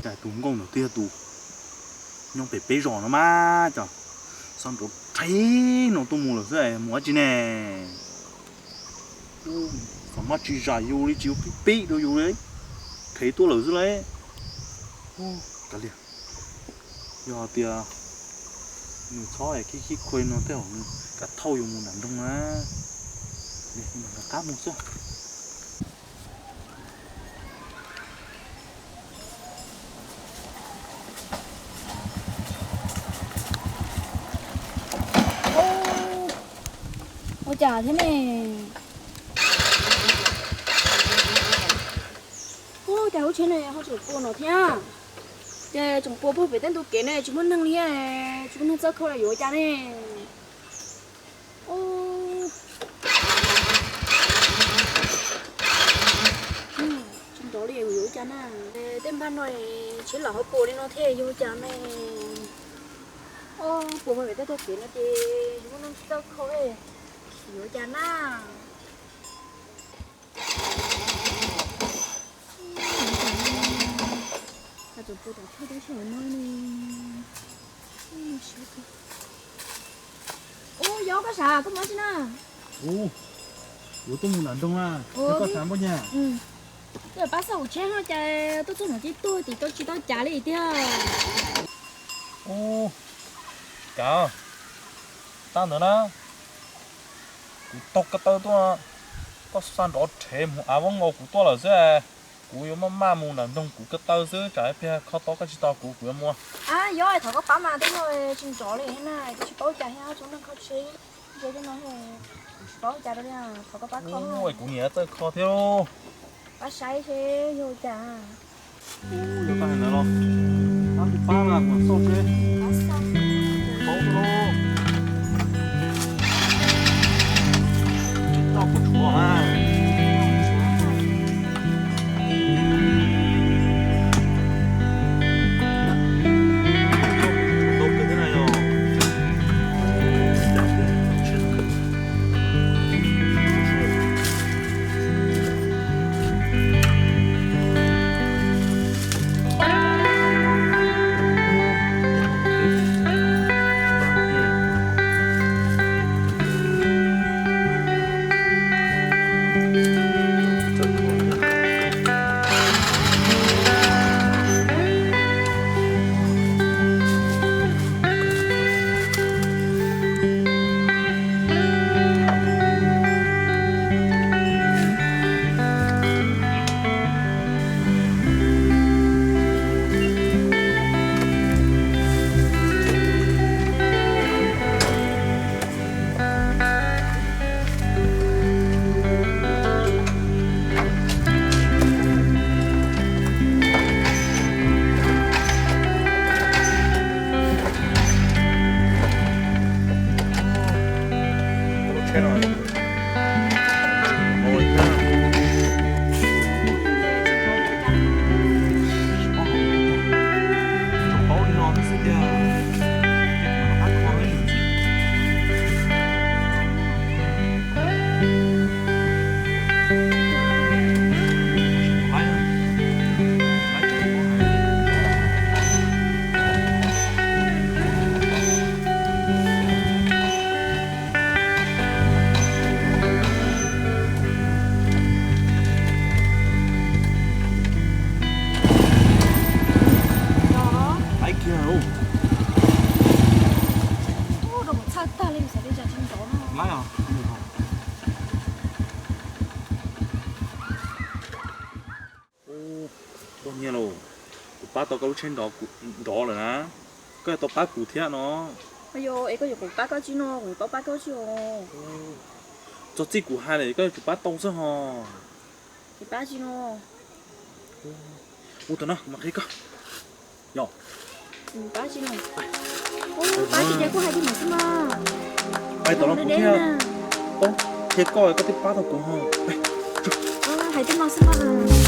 Cas tus nkauj no twb yog tus nyob pem peb zos no mas, cov xab nrov rhe no tuaj mus lawm xwb, mus dab tsi ne? Xav mas tsis zam yus li, tsis ua pib pib rau yus li, rhe tuaj lawm xwb lauj. Kav liam, yog tias nws txhob khib khib khuav no tej zaum nws kav thauj yus mus nram nroog na. Rov qab mus xwb. Ua cas thiab ne? Ua cas lub tsheb ne ho tseem pua no thiab? Ces tseem pua puag pem tej ntug kev ne, tsis muaj neeg li, tsis muaj neeg txawj khau los yuav ua cas ne? Tsis nrov li yuav ua cas na? Tej npaj no tsheb los ho pua li no thiab yuav ua cas ne? Pua puag pem tej ntug kev no ces tsis muaj neeg txawj khau, yuav ua cas na? Ub, yog koj sav, koj mus dab tsi na? Ub, kuv tuaj mus nram nroog na, koj sav npaum nyag. Pab xauj kuv tsheb ho cas tuaj txog no ces tuag tim tau tsis tau cas li tiag. Ub, cas tag ntawd na, kuv taug ko taw tuaj, koj xa nrov rhev mus av vab nkaus kuv tuaj lawm xwb. Kuv yuav maj maj mus nram nroog kuv ko taw xwb, tsam ib pliag kho tau koj tsis tau kuv, kuv yuav mus. Yog thov koj pab mas, tej no tsis nrov li na, twb tsis paub cas thiab, tsoom neeg kho tsheb, tsis paub cas rau li, thov koj pab kho. Kuv niam txawj kho thiab lauj. Pab saib seb yog ua cas. Yog tau hais ntawd los, pab kuv pab mas kuv xauj seb. Paub lauj. Tsis tau kuv tshuav ha. Ub, rau kuv txhawj tag li, kuv xav li cas tsis nrov no. Ub, koj niag lauj, kuv pab tau koj lub tsheb nrov lawm na, koj yuav tau pab kuv thiab no. Yog es koj yuav kuv pab koj tsi no, kuv yuav tau pab koj tsi os. Txog txij kuv hais lawm koj yuav tsum pab tau xwb hos. Ces pab tsi no. Ua tau no kuv mam qhia koj. Yog pab tsi no. Pab tsi ces kuj hais tej no xwb mas. Pais tom no kuv thiaj paub qhia koj, koj thiaj pab tau kuv hos. Hais tej no xwb mas.